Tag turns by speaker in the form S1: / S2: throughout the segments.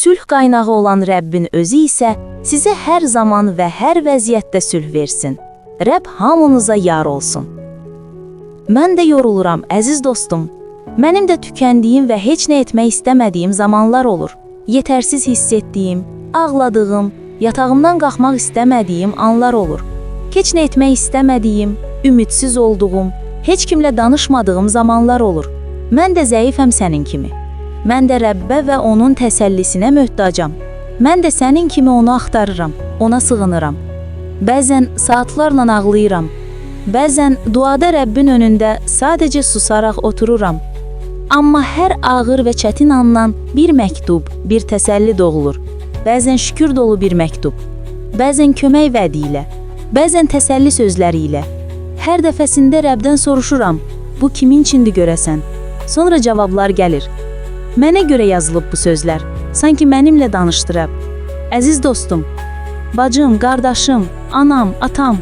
S1: Sülh qaynağı olan Rəbbin özü isə sizə hər zaman və hər vəziyyətdə sülh versin. Rəbb hamınıza yar olsun. Mən də yoruluram, əziz dostum. Mənim də tükəndiyim və heç nə etmək istəmədiyim zamanlar olur. Yetərsiz hiss etdiyim, ağladığım, yatağımdan qalxmaq istəmədiyim anlar olur. Heç nə etmək istəmədiyim, ümidsiz olduğum, heç kimlə danışmadığım zamanlar olur. Mən də zəifəm sənin kimi. Mən də Rəbbə və onun təsəllisinə möhtacam. Mən də sənin kimi onu axtarıram, ona sığınıram. Bəzən saatlarla ağlayıram. Bəzən duada Rəbbin önündə sadəcə susaraq otururam. Amma hər ağır və çətin andan bir məktub, bir təsəlli doğulur. Bəzən şükür dolu bir məktub. Bəzən kömək vədi ilə, bəzən təsəlli sözləri ilə. Hər dəfəsində Rəbdən soruşuram, bu kimin üçündür görəsən? Sonra cavablar gəlir. Mənə görə yazılıb bu sözlər. Sanki mənimlə danışdı Rəbb. Əziz dostum, bacım, qardaşım, anam, atam,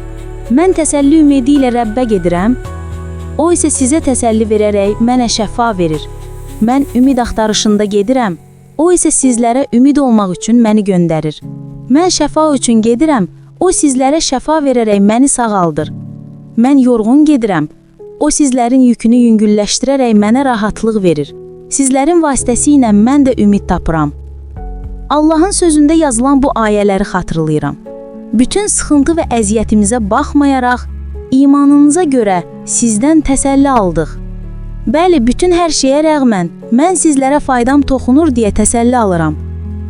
S1: mən təsəlli ümidi ilə Rəbbə gedirəm. O isə sizə təsəlli verərək mənə şəfa verir. Mən ümid axtarışında gedirəm. O isə sizlərə ümid olmaq üçün məni göndərir. Mən şəfa üçün gedirəm. O sizlərə şəfa verərək məni sağaldır. Mən yorğun gedirəm. O sizlərin yükünü yüngülləşdirərək mənə rahatlıq verir. Sizlərin vasitəsilə mən də ümid tapıram. Allahın sözündə yazılan bu ayələri xatırlayıram. Bütün sıxıntı və əziyyətimizə baxmayaraq, imanınıza görə sizdən təsəlli aldıq. Bəli, bütün hər şeyə rəğmən mən sizlərə faydam toxunur deyə təsəlli alıram.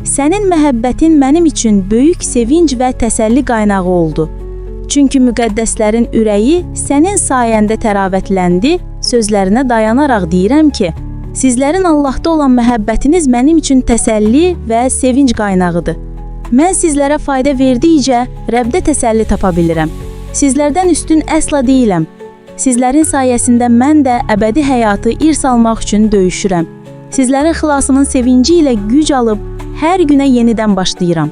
S1: Sənin məhəbbətin mənim üçün böyük sevinc və təsəlli qaynağı oldu. Çünki müqəddəslərin ürəyi sənin sayəndə təravətləndi, sözlərinə dayanaraq deyirəm ki, sizlərin Allahda olan məhəbbətiniz mənim üçün təsəlli və sevinc qaynağıdır. Mən sizlərə fayda verdikcə Rəbdə təsəlli tapa bilirəm. Sizlərdən üstün əsla deyiləm. Sizlərin sayəsində mən də əbədi həyatı irs almaq üçün döyüşürəm. Sizlərin xilasının sevinci ilə güc alıb hər günə yenidən başlayıram.